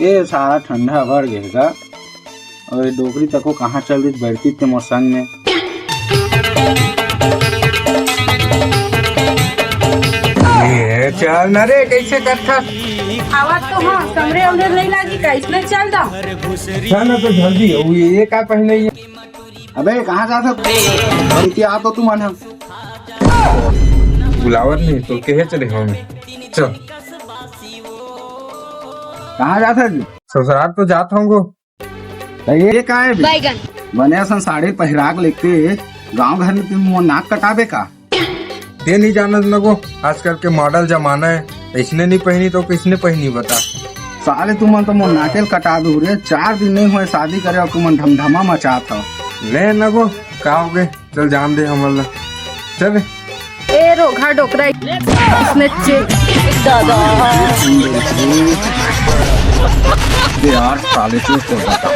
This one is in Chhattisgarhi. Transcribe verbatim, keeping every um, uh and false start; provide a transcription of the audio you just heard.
ए सारा ठंडा बढ़ गे हे गा। अउ ए डोकरी तको कहाँ चल दिस, बैठती ते मोर संग में। ए, चल ना रे, कैसे करथस? आवत तो हाँ, कमरे उमरे नहीं लागी का, इसमें चल दा। चल ना तो जल्दी, वो ये, ये का पहने ये? अबे कहाँ जात हस? अरे क्या तो तुमन ह। बुलावत नहीं तो कहे चले हम। चल। कहाँ जात हस? ससुराल तो जात हूँ गो। त ये का हे बे? बैगन। बने असन साड़ी पहिरा के लेके गांव घर में तुम मोर नाक कटाबे का? ते नहीं जानत न गो, आजकल के मॉडल जमाना हे, इसने नहीं पहनी तो किसने पहनी बता? साले तुमन तो मोर नाके ल कटा दू रे, चार दिन नहीं होय शादी करे अउ तुमन ढमढमा मचात हव। ले न गो, का हो गे? चल जान दे हमन ला। चल बे। ए रोगहा डोकरा, इसने चे- यार साले तू तो बता।